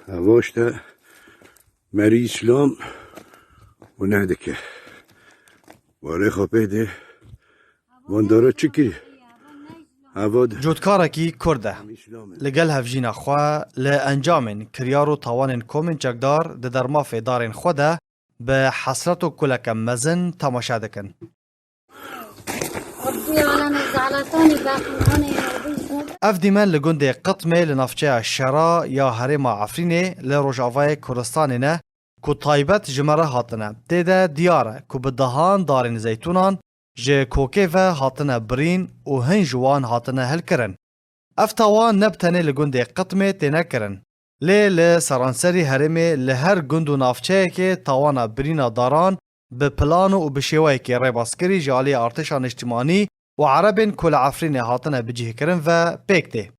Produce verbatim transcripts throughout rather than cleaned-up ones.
Evo işte merî Îslam û ne dike. Warê xwe pê dê. Van dara çi kir? Evo de. Cotkarekî Kurd e. Li gel hevjîna xwe li encamên kiryar û tawanên komên çekdar di dermafê darên xwe de bi hesret û kuleke mezin temaşe dikin. Ev dîmen li gundê Qitmê li navçeya Şera ya herêma Efrînê li rojavayê Kurdistanê ne ku taybet ji me re hatine. Tê de diyar e ku bi dehan darên zeytûnan ji kokê ve hatine birîn û hin ji wan hatine hilkirin. Ev tawan ne bi tenê li gundê Qitmê têne kirin, lê li seranserî herêmê li her gund û navçeyekê tawana birîna daran bi plan û bi şêweyekê rêbaskirî ji aliyê artêşa niştimanî û erebên ku li Efrînê hatine bicihkirin ve pêk tê.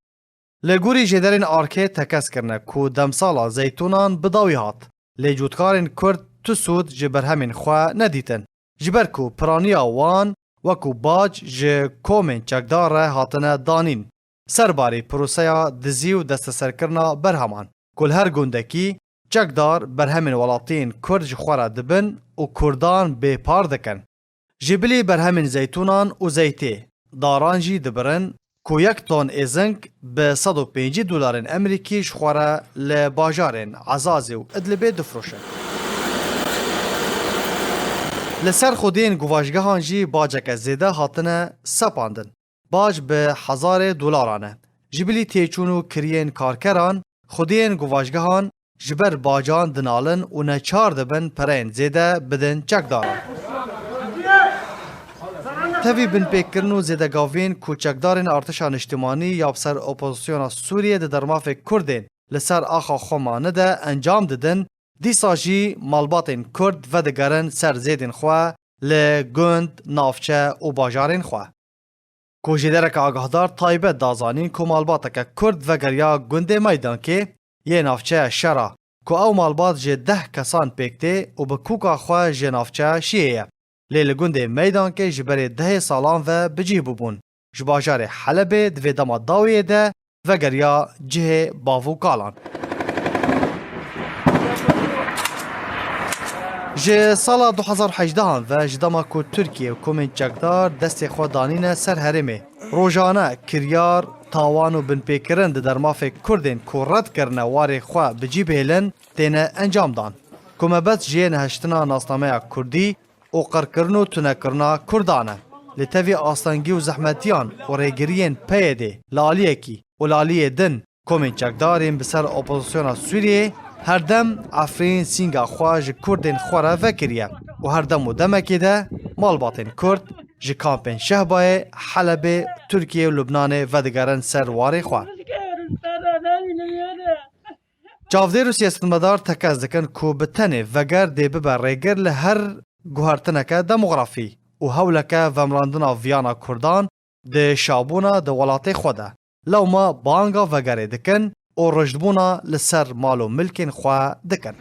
Li gorî jêderên arkê tekez kirine ku demsala zeytûnan bi dawî hat, lê cotkarên Kurd tu sûd ji berhemên xwe nedîtin, ji ber ku piraniya wan wekû bac ji komên çekdar re hatine danîn. Serbarî proseya dizî û desteserkirina berheman, ku li her gundekî çekdar berhemên welatiyên Kurd ji xwe re dibin û Kurdan bêpar dikin. Ji bilî berhemên zeytûnan û zeytê, daran jî dibirin ku yek ton êzing bi sed û pêncî dolarên Emerîkî ji xwe re li bajarên Ezazê û Idlibê difiroşin. Li ser xwediyên guvaşgehan jî baceke zêde hatine sepandin. Bac bi hezarê dolaran e. Ji bilî têçûn û kiriyên karkeran, xwediyên guvaşgehan ji ber bacan dinalin û neçar dibin pereyên zêde bidin çekdaran. Tevî binpêkkirin û zêdegaviyên ku çekdarên artêşa niştimanî ya bi ser opozisyona Sûriyê di dermafê Kurdên li ser axa xwe mane de encam didin, dîsa jî malbatên Kurd vedigerin ser zêdên xwe li gund, navçe û bajarên xwe. Ku jêdereke agahdar taybet da zanîn ku malbateke Kurd vegeriya gundê Meydankê yê navçeya Şera, ku ew malbat ji deh kesan pêk tê û bi kûka xwe ji navçeya Şiyê ye. Lê li gundê Meydankê ji berê dehê salan ve bi cih bûbûn. Ji bajarê Helebê di vê dema dawiyê de vegeriya cihê bav û kalan. Ji sala du hezar hejdehan ve ji dema ku Tirkiye û komên çekdar destê xwe danîne ser herêmê, rojane kiryar, tawan û binpêkirin di dermafê Kurdên ku red kirine warê xwe bi cî bihêlin têne encam dan. Ku mebest ji yê nehiştina nasnameya Kurdî û qirkirin û tunekirina Kurdan e. Li tevî astengî û zehmetiyan û rêgiriyên P Y D'ê li aliyekî û li aliyê din komên çekdar yên bi ser opozisyona Sûriyê her dem Efrîn sînga xwe ji Kurdên xwe re vekiriye û her dem û demekê de malbatên Kurd ji kampên Şehbayê, Helebê, Tirkiye û Lubnanê vedigerin ser warê xwe. Çavdêr û siyasetmedar tekez dikin ku bi tenê veger dê bibe rêgir li her guhertineke demografî û hewleke vemrandina viyana Kurdan di şabûna di welatê xwe de. Lewma banga vegerê dikin û rijdbûna li ser mal û milkên xwe dikin.